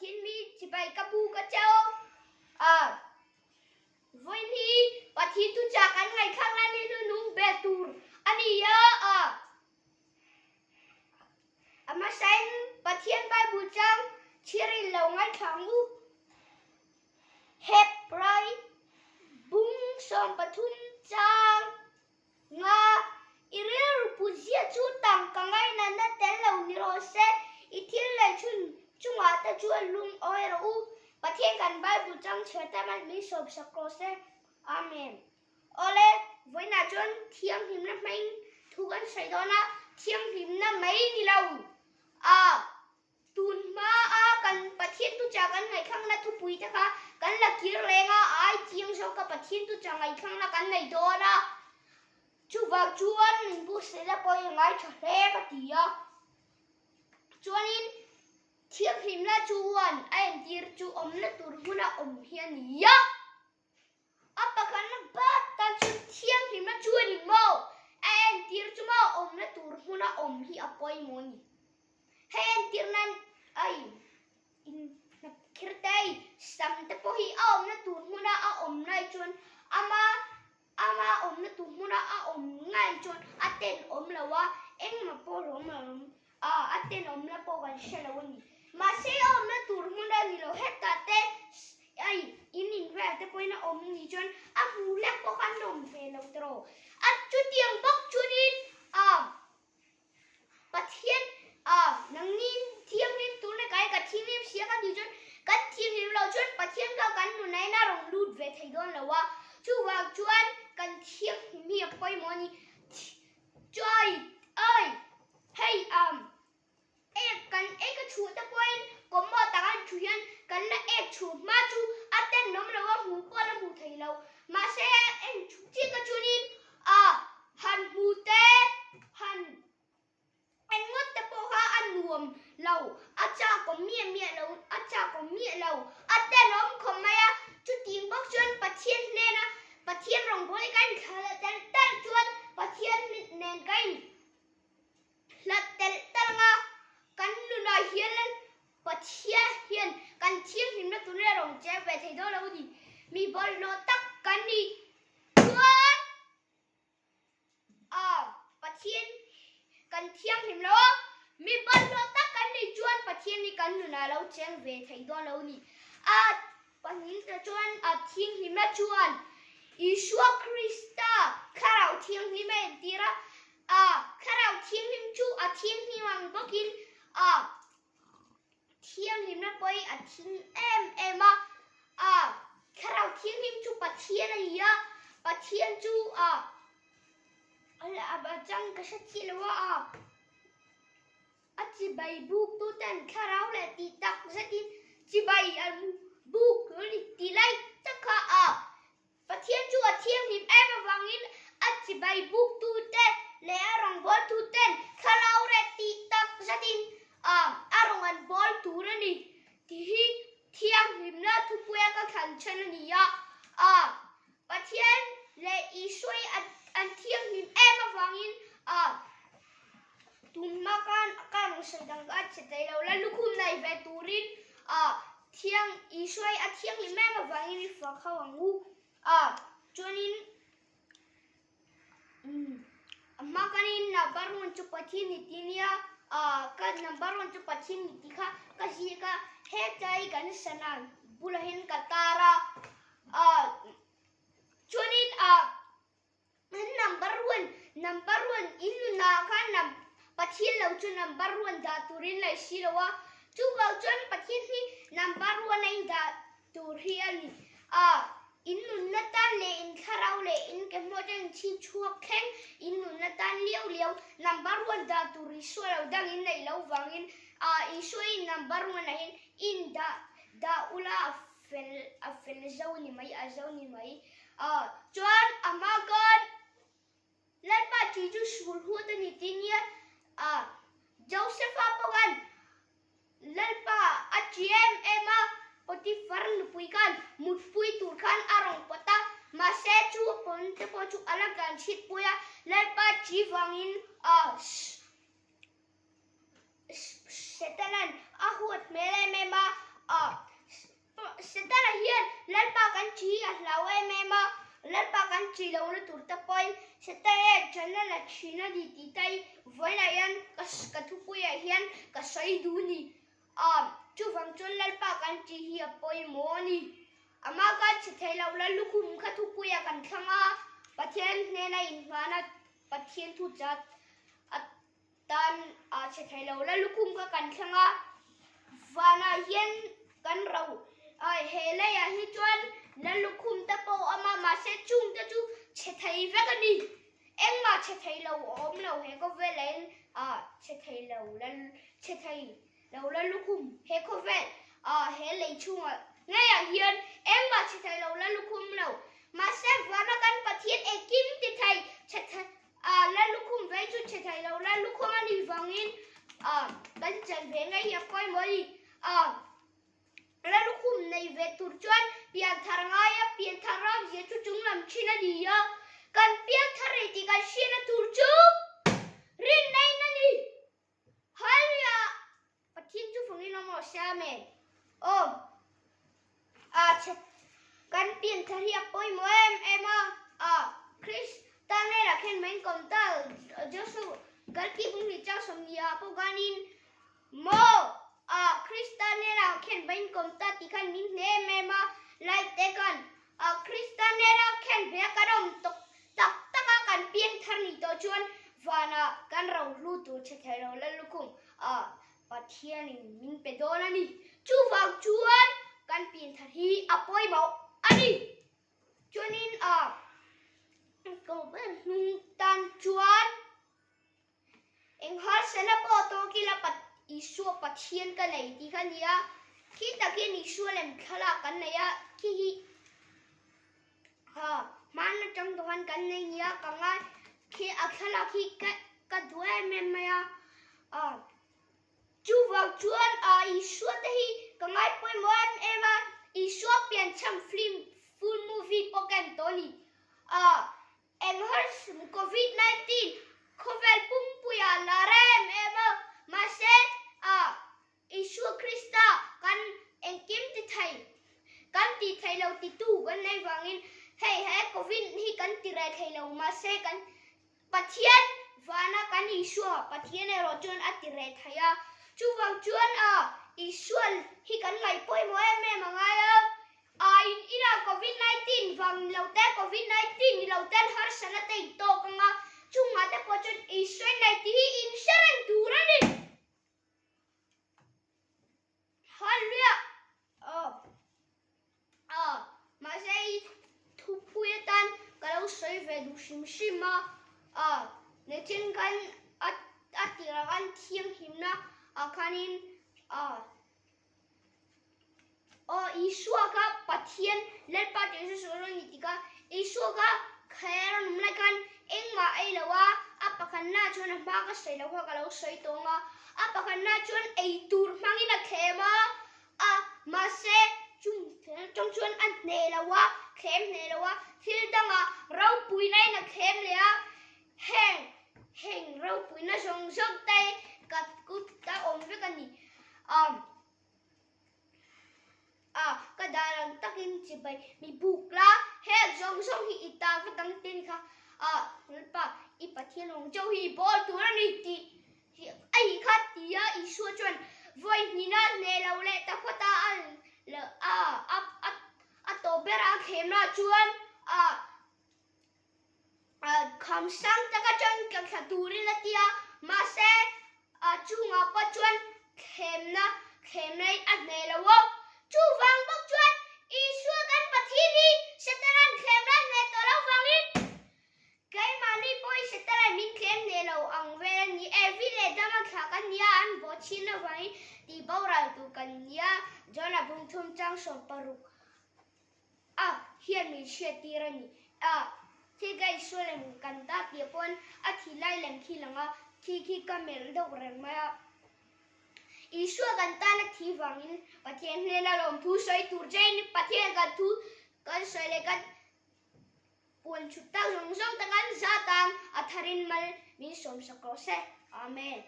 Pathian mi chibai ka buk a cheu. A Vawiin hi Pathian chu chak an ngaihthlak lai ni hnunung ber tur a ni a. A A hmasain Pathian Bible chang chhiar in lo ngaithla ang u. Hebrai bung 13 chang Nga, i rilru put zia chu tangka ngainatna tel lo ni rawh se, i thil leh chhun chungah te chuan lungawi rawh u. Pathian kan Bible chang chhiar tam a min sawp sak rawh se. Amen. Awle, vawiinah chuan thianghlimna hming thu kan sawi dawn a, thianghlimna mai ni lo a. Tun hmaa kan Pathian tucha kan ngaihthlangna thupui te kha kan la kir reng a, a ai chiang zawk ka Pathian tucha ngaihthlangna kan nei dawn a, chuvang chuan min buatsaihna pawh hi a ngai tha hle ka ti a. Chuanin thianghlimna chuan a entir chu awmna tur hmuna awm hi a ni a. A pakhatna bat tan chuan thianghlimna chu a ni maw? A entir chu maw awmna tur hmuna awm hi a pawimawh a ni. Hei entir nan ai in hnap kher te ai sam te pawh hi a awmna tur hmuna a awm lai chuan ama ama awmna tur hmuna a awm ngai chuan a tenawm lo a, engmah pawh hlawm lo a a tenawmna pawh kan hre lo a ni. Mahse a awmna tur hmun a ni lo hetah te ai in in vel te pawhin a awm ni chuan a hmu hlek pawh khan a awm ve lo tawh. A chutiang bawk chuanin a Pathian a nangni thianghlim tur leh kai ka thianghlim sia ka tih chuan kan thianghlim loh chuan Pathian kha kan nunain a rawn lut ve thei dawn lo a. Chuvang chuan kan thianghlim hi a pawimawh a ni. Chuai ai hei um ek kan ek a chhuah te pawhin kawmmaw tak an thu hian kan la ek chhuah hma chu a ten awm lo a hmuh pawh a la hmuh thei lo mahse eng thu chiah ka chuanin a han hmu te han en ngawt te pawh kha a nuam lo a chak awm miah miah lo a chak awm miah lo a ten awm khawp mai a chutiang bawk chuan Pathian hnena Pathian rawngbawlh ka inthla leh tel tel chuan Pathian nen ka in hlat tel tel ang a, kan nunah hian Pathian hian kan thianghlimna tur leh rawn cheng ve thei dawn lo a ni. Mi bawlhhlawh tak kan nih chuan a Pathian kan thianghlim lo a, mi bawlhhlawh tak kan nih chuan Pathian hi kan nunah lo cheng ve thei dawn lo a ni. A Pahnihna chuan a thianghlimna chuan Isua Krista Thlarau Thianghlim a entir a, a Thlarau Thianghlim chu a thianghlim ang bawkin a thianghlimna pawh hi a thing em em a, a Thlarau Thianghlim chu Pathian a ni a, Pathian chu a a chang ka hre chiah lo a, a. A chibai buktuten thlarau leh tih tak zetin chibai an buk a ni tih lai tak kha a Pathian chu a thianghlim em avangin a chibai buktute leh a rawngbawltuten thlarau leh tih tak zetin a a rawn an bawl tur a ni tih hi thianghlimna thupuia ka thlan chhan a ni a. A Pathian leh Isua hi an thianghlim em avangin a Tunhma khan ka rawn sawi dang ka che thei lo la, lukhum nei ve turin a thiang Isua hi a thianghlim em avangin i fak ho ang u a, chuanin a hma khanin number one chu Pathian ni ti nia a ka number one chu Pathian ni tih kha ka ziak a, hetlai kan sana bulah hian ka tar a, a chuanin a. An number one, number one in nunah khan num Pathian lo chu number one dah turin laih si lo a, chuvang chuan Pathian hi number one a in dah tur hi a ni a, in nunna tan leh in thlarau leh in ke hmuh atangin chhi chhuak thleng in nunna tan liau liau number one dah tur Isua lo dangin neih loh vangin a Isua in number one ah hian in dah dah ula a fel a fel zo ni mai a zo ni mai. A chuan a hma khan Lalpa tih chu sul hut a ni tih nia a Josepha pawh khan Lalpa a ti em em a, Potiphar nupui khan mutpui tur khan a rawn pawt a, mahse chu pawn te pawh chu a la tlan chhit pui a, Lalpa ti vangin a Setanan a huat hmel em em a. Ah, Setana hian Lalpa kan ṭi hi a hlau em em a, Lalpa kan ṭi lohna tur te pawhin Setana hian ṭan a la ṭhin a ni tih te hi vawiinah hian ka thupuiah hian ka sawi duh a ni. Ah, chuvang chuan Lalpa kan ṭi hi a pawimawh a ni. Amah ka chhe thei lo la lukhum kha thupuiah kan thlang a, Pathian hnena inhmana Pathian thu chat a tan a chhe thei lo la lukhum kha kan thleng a, vanah hian kan ro a, he leiah hi chuan la lukhum te pawh a awm a, mahse chung te chu chhe thei vek a ni. Engmah chhe thei lo a awm lo he khawvelah hian a chhe thei lo la chhe thei lo la lukhum he khawvel a he lei chhungah ngeiah hian engmah chhe thei lo la lukhum lo mahse vana kan Pathian engkim ti thei chhe thei a la lukhum vei chu chhe thei lo la lukhum a nih vangin a kan chan ve ngei hi a pawimawh a ni a la lukhum nei ve tur chuan pianthar ngaia pianthar ramzia chu chunglam thin a ni a kan pianthar rei tih kan hriatna tur chu rinna in a ni. Hallelujah! Pathian chu fangin awm rawh se, Amen. Aw, a che kan pianthar hi a pawimawh em em a, a Krista hnenah khen mai in kawm ta Joshua Galti bung hnih chang 20 ah pawh khanin maw a Krista hnenah khen mai in kawm ta tih khan min hne em em a, light te khan a Krista hnena khen ve a kan awm tawk tak tak a kan piangthar nih tawh chuan vanah kan rohlu tur che thei lo Lallukhum a Pathianin min pe dawn a ni. Chuvang chuan kan pianthar hi a pawimawh a ni. Chuanin a ko ber hnung tan chuan Eng harsatna pawh tawk ila Isua Pathian ka nei tih kha a ni a, khi tak hian Isua lem thlalak kan nei a, khi hi hman atang tawh khan kan nei nia ka ngai khi a thlalak hi ka duh em em mai a. Chuvang chuan Isua te hi ka ngai pawimawh em em a, Isua piancham film full movie pawh ka en tawh a ni. Engharsum Covid 19 khawvel pumpuia la rem em a, mahse a Isua Krista kan engkim ti thei, kan ti thei lo titu kan nei vangin hei he Covid hi kan ti reh thei lo, mahse kan Pathian vana kan Isua Pathian erawh chuan a ti reh thei a, chuvang chuan a Isua hi kan ngaih pawimawh em em a ngai a. A in inah Covid 19 vang ni lo te, Covid 19 ni lo ten harsatna te in tawk ang a, chungah te pawh chuan Israel nei tih hi in hre reng tur a ni. Hallelujah! Aw. Aw, mahse i thupui atan ka lo sawi ve duh hrim hrim a. Aw, nichin khan a a tirah khan thianghlimna ah khanin aw Aw, Isua kha Pathian Lalpa Jesus a rawn ni tikah Isua kha kher an awm lai khan engmah a ei lo a, a pakhatna chuan a hma ka sawi lo kha ka lo sawi tawng a, a pakhatna chuan ei tur hmangin a thlem a, a mahse chung tawng chuan a hneh lo a, thlem hneh lo a, thil dangah ropuina in a thlem leh a, heng heng ropuina zawng zawng te ka kut a awm vek a ni. Um. A, ka dar ang takin chibai mi buk la, heng zawng zawng hi i ta vek ang te ni kha. A, Lalpa, i Pathian awng chauh hi i bawl tur a ni tih hi a ih kha tia Isua chuan vawi hnihna hneh lo leh ta phawt a, a, a, a, a tawp ber a thlemna chuan a, Kham sang tak atang tla thla turin a ti a, mahse a chungah pawh chuan thlemna thlemna hi a hneh lo a. Chuvang bawk chuan Isua kan Pathian hi Setana'n thlemna a hneh tawh lo vangin keimahni pawhin Setana'n min thlem hneh lo ang vel a ni. Evi leh Adama thlah kan ni a, an bawhchhin avangin tihboral tur kan ni a, John-a bungthum chang 60. A hian min hriat tir a ni. A khi ka Isua lem kan ta tih pawn a thi lai lem khi lang a, khi khi ka melh deuh reng mai a. Isua kan tan a thi vangin Pathian hnena lawmthu sawi tur chein Pathian kan thu kan sawi leh kan puan chhut tak zawng zawng te kan zat ang a tharin mal min sawmsak rawh se. Amen.